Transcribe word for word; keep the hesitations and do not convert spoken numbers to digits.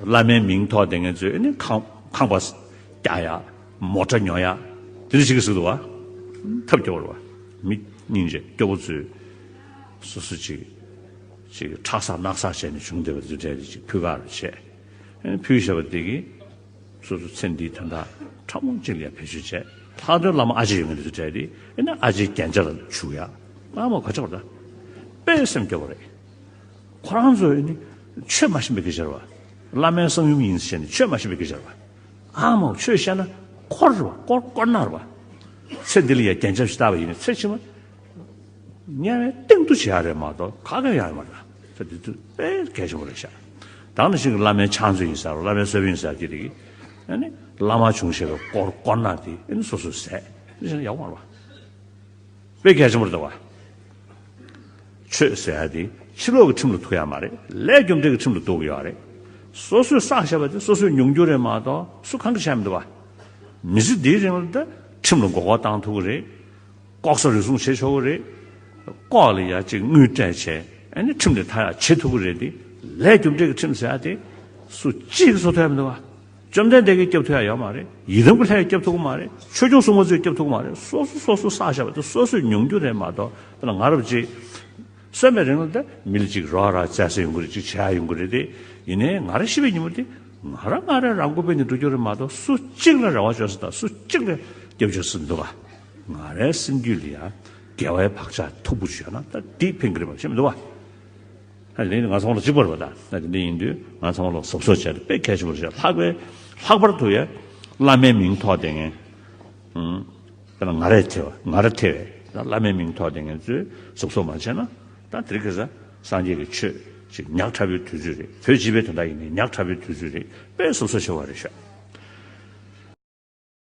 བླ་མའི་མིང་ཐོགས་བསྡད་མཁན་ཚོས་ནི་ཁང་ཁང་པ་རྒྱག་ཡ། མོ་ཊ་ཉོ་ཡ། དེ་འདྲ་ཞིག་གི་ཟེར་འདུག་བ། ཐབས་སྐྱོ་བོ་རེད་བ། མི་སྙིང་རྗེ་སྐྱོ་བོ་ཚོས་སོ་སོ་ཅིག་ཅིག་ཁྲག་ཟག་རྣག་ཚགས་བྱས་ནས་བྱུང་བསྡད་པ་དེ་འདྲ་ཅིག་ཕུལ་ག་རུ་བྱས། ཨེ་ཕུལ་བཞག་པ་དེ་གིས་སོ་སོ་ཚེ་འདིའི་དོན་དག་ཕྲ་མོ་གཅིག་ལ་ཡང་བེད་སྤྱོད་བྱས། ལྷག་དོན་བླ་མ་ཨ་ཅེ་ཡོད་མཁན་དེ་ཚོ་གྲས་དེ་ཨེ་ན་ཨ་ཅེའི་རྒྱན་ཆ་ལ་བྱུག་ཡ། ཨ་མ་ག་ཆག་པ་ད། དཔེ་སེམས་སྐྱོ་བོ་རེད། ཁོ་རང་ཚོ་ནི་ཆོས་མ་ཤེས་པའི་སྐད་ཆ་རེད་བ། བླ་མའི་གསང་ཡུམ་ཡིན་ཟེར་ནས་ཆོས་མ་ཤེས་པའི་སྐད་ཆ་རེད་བ། ཨ་མ་ཆོས་བཤད་ན་འཁོར་རེད་བ། དཀོར་དཀོར་ནག་རེད་བ། ཚེ་འདི་ལ་ཡ་རྒྱན་ཆ་ཞིག་བཏགས་པ་ཡིན་ན་ཚེ་ཕྱི་མ་དམྱལ་བའི་སྟེང་དུ་བྱེད་ཡ་རེད་མ་གཏོགས་ག་གེ་ཡང་ཡོད་མ་རེད། ཚེ་འདི་དུས་དཔེ་གལ་ཆེན་པོ་རེད་ཤག་ད་ནི་ཞིག་བླ་མའི་ཕྱག་མཛོད་ཡིན་ཟེར་བླ་མའི་གསོལ་དཔོན་ཡིན་ཟེར་གྱི་རེད། ཨ་ནི་བླ་མ་བྱུང་ཞེས་པའི་དཀོར་དཀོར་ནག་དེ་ཨ་ནི་སོ་སོས་ཟས་ཨ་ནི་ཡག་པོ་མ་རེད་བ། དཔེ་གལ་ཆེན་པོ་རེད་བ། ཆོས་ཟེར་ཡ་དེ་ཕྱི་ལོགས་ཀྱི་ཁྲིམས་ལ་ཐུག་ཡ་མ་རེད། ལས་རྒྱུ་འབྲས་ཀྱི་ཁྲིམས་ལ་ཐུག་གི་ཡོད་རེད། སོ་སོས་བསགས་བཞག་པ་དེ་སོ་སོས་མྱོང་རྒྱུ་རེད་མ་གཏོགས་སུ་གང་གིས་བྱས་མི་འདུག་བ། མི་ཚེ་འདིའི་རིང་ལ་ད་ཁྲིམས་ལ་མགོ་སྐོར་བཏང་ཐུབ་ཀྱི་རེད། ལྐོག་ཟ་རུལ་སུངས་བྱེད་ཆོག་གི་རེད། ལྐོག་ལ་ཡ་གཅིག་དངུལ་སྤྲད་བྱས་ཨ་ནི་ཁྲིམས་ལས་ཐར་ཡ་བྱེད་ཐུབ་ཀྱི་རེད་དེ། ལས་རྒྱུ་འབྲས་ཀྱི་ཁྲིམས་ཟེར་ཡ་དེ་སུ་གཅིག་གིས་བཟོ་ཐུབ་ཡ་མི་འདུག་བ། བཅོམ་ལྡན་འདས་ཀྱིས་སྐྱོབ་ཐུབ་ཡ་ཡོད་མ་རེད། ཡི་དམ་གྱི་ལྷས་སྐྱོབ་ཐུབ་ཀྱི་མ་རེད། ཆོས་སྐྱོང་སྲུང་མ་ཚོས་སྐྱོབ་ཐུབ་ཀྱི་མ་རེད། སོ་སོ་སོ་སོ་བསགས་བཞག་པ་དེ་སོ་སོས་མྱོང་རྒྱུ་རེད་མ་གཏོགས། དཔེར་ན་ང་རབས་ཅིག་གསོན་པའི་རིང་ལ་ད་མི་ལ་ཅིག་རོགས་རམ་བཙལ་ས་ཡོང་གི་རེད། ཅིག་བྱེད་ཡ་ཡོང་གི་རེད་དེ། ཡིན་ནའི་ང་རང་ཤི་བའི་ཉིན་མོ་དེ་ང་རང་ང་རང་རང་མགོ་སྦས་ནས་འགྲོ་རྒྱུ་རེད་མ་གཏོགས་སུ་གཅིག་ལ་རེ་བ་བཅོལ་ས་དང་སུ་གཅིག་ལ་སྐྱབས་བཅོལ་ས་མི་འདུག་ག་ང་རའི་སེམས་རྒྱུད་ལ་ཡང་དགེ་བའི་བག་ཆགས་མཐུག་པོ་ཅིག་ཡོད་ན་ད་འདི་ཕན་གི་རེད་པ་ཤེས་མི་འདུག་བ། ད་དེ་ནི་ང་ཚང་མ་ལ་གཅིག་པ་རེད་པ། ད་ད་དེ་འདྲ་ཡིན་དུས་ང་ཚང་མ་ལ་གཟབ་གཟབ་བྱས་ཏེ་དཔེ་གལ་ཆེན་པོ་རེད། ལྷག་པའི་ལྷག་པར་དུ་ཡ་བླ་མའི་མིང་ཐོགས་བསྡད་མཁན། ཨང་། དཔེར་ན་ང་རས་ཐེ་བ་ང་ར་ཐེ་བས་ད་བླ་མའི་མིང་ཐོགས་བསྡད་མཁན་ཚོས་གཟབ་གཟབ་མ་བྱས་ན་ད་དེ་རིང་ཁ་སང་སངས་རྒྱས་ཀྱི་ཆོས་ཅིག་ཉག་ཕྲ་བའི་དུས་ཚོད་རེད། བོད་སྤྱི་པའི་དོན་དག་ཡིན་ནའི་ཉག་ཕྲ་བའི་དུས་ཚོད་རེད། དཔེ་གཟབ་གཟབ་བྱེད་དགོས་རེད་ཤག